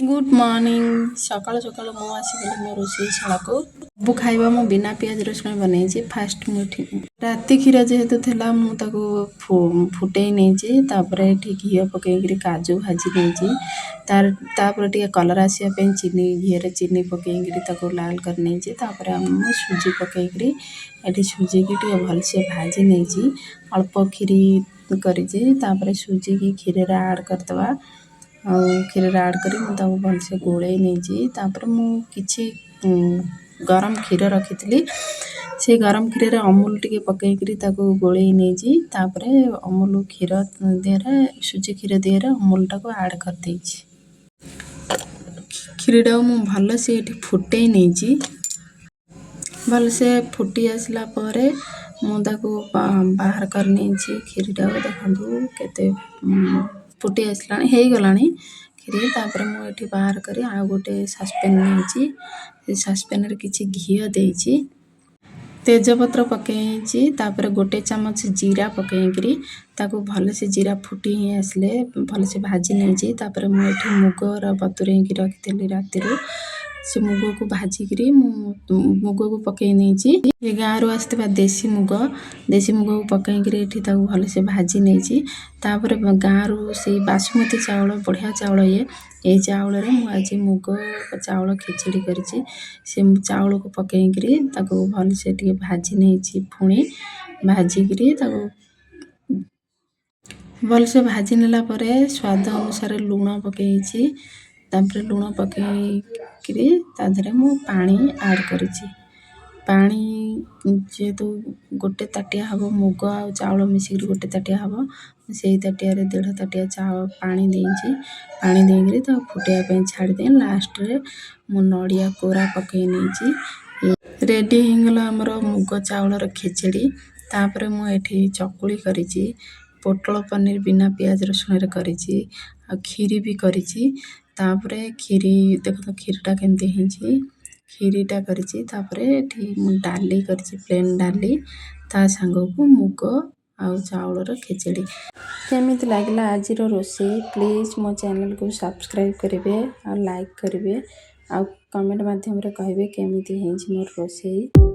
Good morning. ସକାଳୁ ସକାଳୁ ମୁଁ ଆସିଗଲି ମୋ ରୋଷେଇ ଶାଳାକୁ। ସବୁ ଖାଇବା ମୁଁ ବିନା ପିଆଜ ରସୁଣ ବନେଇଛି। ଫାଷ୍ଟ ମୁଁ ଏଠି ରାତି କ୍ଷୀର ଯେହେତୁ ଥିଲା, ମୁଁ ତାକୁ ଫୁଟେଇ ନେଇଛି। ତାପରେ ଏଠି ଘିଅ ପକେଇକିରି କାଜୁ ଭାଜି ନେଇଛି। ତାପରେ ଟିକେ କଲର୍ ଆସିବା ପାଇଁ ଚିନି, ଘିଅରେ ଚିନି ପକେଇକିରି ତାକୁ ଲାଲ କରି ନେଇଛି। ତାପରେ ମୁଁ ସୁଜି ପକେଇକିରି ଏଠି ସୁଜିକି ଟିକେ ଭଲସେ ଭାଜି ନେଇଛି। ଅଳ୍ପ କ୍ଷୀରି କରିଛି। ତାପରେ ସୁଜିକି କ୍ଷୀରରେ ଆଡ଼୍ କରିଦେବା ଆଉ କ୍ଷୀରରେ ଆଡ଼୍ କରି ମୁଁ ତାକୁ ଭଲସେ ଗୋଳେଇ ନେଇଛି। ତାପରେ ମୁଁ କିଛି ଗରମ କ୍ଷୀର ରଖିଥିଲି, ସେଇ ଗରମ କ୍ଷୀରରେ ଅମୁଲ ଟିକେ ପକେଇକିରି ତାକୁ ଗୋଳେଇ ନେଇଛି। ତାପରେ ଅମୁଲ କ୍ଷୀର ଦେହରେ, ସୁଜି କ୍ଷୀର ଦେହରେ ଅମୁଲଟାକୁ ଆଡ଼୍ କରିଦେଇଛି। କ୍ଷୀରିଟାକୁ ମୁଁ ଭଲସେ ଏଠି ଫୁଟେଇ ନେଇଛି। ଭଲସେ ଫୁଟି ଆସିଲା ପରେ ମୁଁ ତାକୁ ବାହାର କରି ନେଇଛି କ୍ଷୀରିଟାକୁ। ଦେଖନ୍ତୁ, କେତେ ଫୁଟି ଆସିଲାଣି, ହେଇଗଲାଣି କ୍ଷୀରି। ତାପରେ ମୁଁ ଏଠି ବାହାର କରି ଆଉ ଗୋଟେ ସସ୍ପେନ୍ ନେଇଛି। ସେ ସସ୍ପେନ୍ରେ କିଛି ଘିଅ ଦେଇଛି, ତେଜପତ୍ର ପକେଇଛି। ତାପରେ ଗୋଟେ ଚାମଚ ଜିରା ପକେଇକିରି ତାକୁ ଭଲସେ ଜିରା ଫୁଟି ହେଇ ଆସିଲେ ଭଲସେ ଭାଜି ନେଇଛି। ତାପରେ ମୁଁ ଏଠି ମୁଗର ବତୁରେଇକି ରଖିଥିଲି ରାତିରୁ, ସେ ମୁଗକୁ ଭାଜିକିରି ମୁଁ ମୁଗକୁ ପକେଇ ନେଇଛି। ଏ ଗାଁରୁ ଆସିଥିବା ଦେଶୀ ମୁଗ, ଦେଶୀ ମୁଗକୁ ପକେଇକିରି ଏଠି ତାକୁ ଭଲସେ ଭାଜି ନେଇଛି। ତାପରେ ଗାଁରୁ ସେଇ ବାସୁମତୀ ଚାଉଳ, ବଢ଼ିଆ ଚାଉଳ ଇଏ। ଏଇ ଚାଉଳରେ ମୁଁ ଆଜି ମୁଗ ଚାଉଳ ଖେଚେଡ଼ି କରିଛି। ସେ ଚାଉଳକୁ ପକେଇକିରି ତାକୁ ଭଲସେ ଟିକେ ଭାଜି ନେଇଛି। ପୁଣି ଭାଜିକିରି ତାକୁ ଭଲସେ ଭାଜି ନେଲା ପରେ ସ୍ୱାଦ ଅନୁସାରେ ଲୁଣ ପକେଇଛି। ତାପରେ ଲୁଣ ପକେଇକିରି ତା ଦେହରେ ମୁଁ ପାଣି ଆଡ଼୍ କରିଛି। ପାଣି ଯେହେତୁ ଗୋଟେ ତାଟିଆ ହେବ, ମୁଗ ଆଉ ଚାଉଳ ମିଶିକିରି ଗୋଟେ ତାଟିଆ ହେବ, ସେଇ ତାଟିଆରେ ଦେଢ଼ ତାଟିଆ ପାଣି ଦେଇଛି। ପାଣି ଦେଇକିରି ତାକୁ ଫୁଟିବା ପାଇଁ ଛାଡ଼ିଦିଏ। ଲାଷ୍ଟରେ ମୁଁ ନଡ଼ିଆ କୋରା ପକେଇ ନେଇଛି। ରେଡ଼ି ହେଇଗଲା ଆମର ମୁଗ ଚାଉଳର ଖେଚେଡ଼ି। ତାପରେ ମୁଁ ଏଠି ଚକୁଳି କରିଛି, ପୋଟଳ ପନିର ବିନା ପିଆଜ ରସୁଣରେ କରିଛି ଆଉ କ୍ଷୀରି ବି କରିଛି। ତାପରେ କ୍ଷୀରି ଦେଖନ୍ତୁ, କ୍ଷୀରିଟା କେମିତି ହେଇଛି। କ୍ଷୀରିଟା କରିଛି। ତାପରେ ଏଠି ମୁଁ ଡାଲି କରିଛି, ପ୍ଲେନ୍ ଡାଲି, ତା ସାଙ୍ଗକୁ ମୁଗ ଆଉ ଚାଉଳର ଖେଚେଡ଼ି। କେମିତି ଲାଗିଲା ଆଜିର ରୋଷେଇ? ପ୍ଲିଜ୍ ମୋ ଚ୍ୟାନେଲକୁ ସବସ୍କ୍ରାଇବ୍ କରିବେ ଆଉ ଲାଇକ୍ କରିବେ ଆଉ କମେଣ୍ଟ ମାଧ୍ୟମରେ କହିବେ କେମିତି ହେଇଛି ମୋର ରୋଷେଇ।